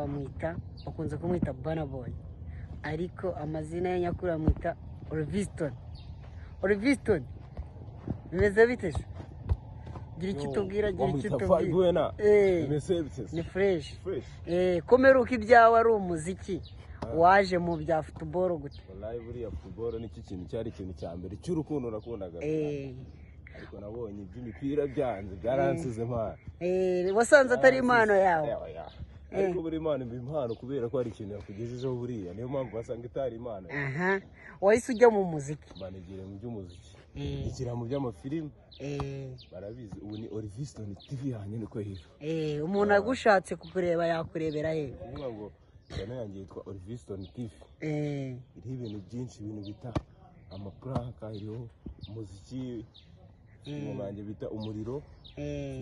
Bamwita, bakunze kumwita Burna Boy, ariko amazina ye nyakuri bamwita Oliviston. Oliviston, bimeze bite se? Gira icyo utubwira, gira icyo utubwira. Bimeze bite se? Ni fresh. Fresh. Komeruka ibyawe ari umuziki, waje mu bya football gute? Wallahi buriya football nicyo kintu cyari ikintu cya mbere cy'urukundo nakundaga. Ariko nabonye iby'imipira byanze, byaransize mpano. Wasanze atari impano yawe. Ariko buri impano iba impano kubera ko hari ikintu yakugejejeho buriya, niyo mpamvu wasanga itari impano. Aha wahise ujya mu muziki. Banigire mu by'umuziki, igira mu by'amafilimi. Barabizi, ubu ni Oliviston TV yanjye niko yitwa. Umuntu agushatse kukureba yakurebera he? Kuvuga ngo channel yanjye yitwa Oliviston TV. Iriho ibintu byinshi, ibintu bita amaprank, iriho umuziki, ingoma yanjye bita umuriro,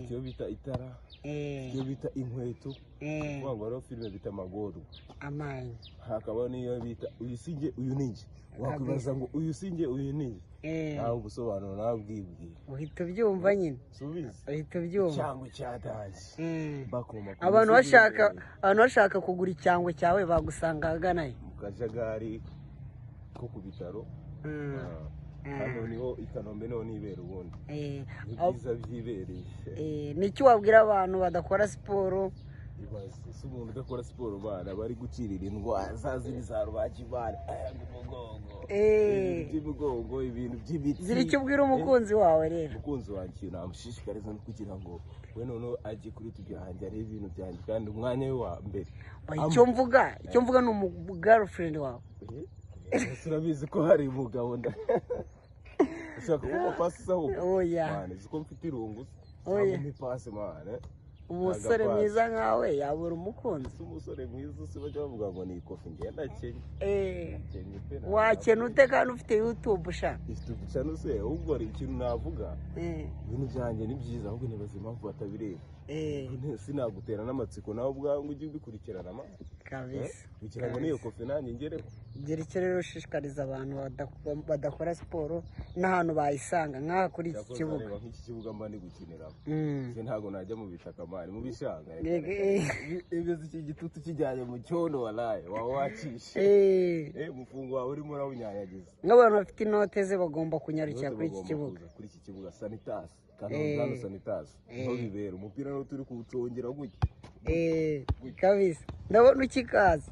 icyo bita itara, icyo bita inkweto. Kuvuga ngo hariho filime bita Magorwa, Amanyi. hakaba n'iyo bita Uyu sinjye uyu ni njye. Wakwibaza ngo uyu sinjye uyu ni njye, nawe ubusobanuro nawe bwibwira. Uhita ubyumva nyine. Subiza. Uhita ubyumva. Cyangwa icyadanje bakoma. Abantu bashaka kugura icyangwe cyawe bagusanga ahagana he? Mu kajagari ko ku bitaro. Hano niho i Kanombe, niho nibera ubundi. Ni byiza byibereye. Niki wabwira abantu badakora siporo? Ibaze si umuntu udakora siporo bana bari gukirira indwara za zindi za rubagimpande, umugongo, ibintu by'imigongo, ibintu by'ibiti. Gira icyo ubwira umukunzi wawe rero. Umukunzi wanjye namushishikariza no kugira ngo we noneho ajye kuri YouTube yanjye arebe ibintu byanjye, kandi umwanya we wa mbere. Icyo mvuga ni umu girlfriend wawe. Ese urabizi ko hari umugabo nda ushaka kumpa pasi se ahubwo? Oya. Man, uzi ko mfite irungu? Oya. Ntabwo ipasi man. Umusore Agapasi. mwiza nkawe yabura umukunzi? Si umusore mwiza, si bajya bavuga ngo ni ikofi, ngenda kenya. Kenya pe, ntabwo. Wakena ute kandi ufite YouTube sha? Ifite channel se? Ahubwo hari ikintu navuga. Ibintu byanjye ni byiza, ahubwo nibaza impamvu batabireba. Sinagutera n'amatsiko nawe ubwawe ngo ujye ubikurikirana ma Kabisa. Kugira ngo n'iyo kofi nanjye ngereho. Gira icyo rero ushishikariza abantu badakora siporo n'ahantu bayisanga nk'aha kuri iki Cyakoze kibuga. areba nk'iki kibuga mba ndi gukiniramo. Se ntabwo najya mu bitaka man, mu bishanga. Yego, Ibyo iki gitutu kijyanye mu cyondo, walayi waba wacishe. Umufungo wawe urimo urawunyanyagiza. Nk'abantu bafite inote ze bagomba kunyarukira Inote kuri iki bagomba kibuga. kuza kuri iki kibuga Sanitas Kanombe, hano Sanitas niho bibera umupira, niho turi kuwucongera gutya. Kabisa ndabona ukikaza.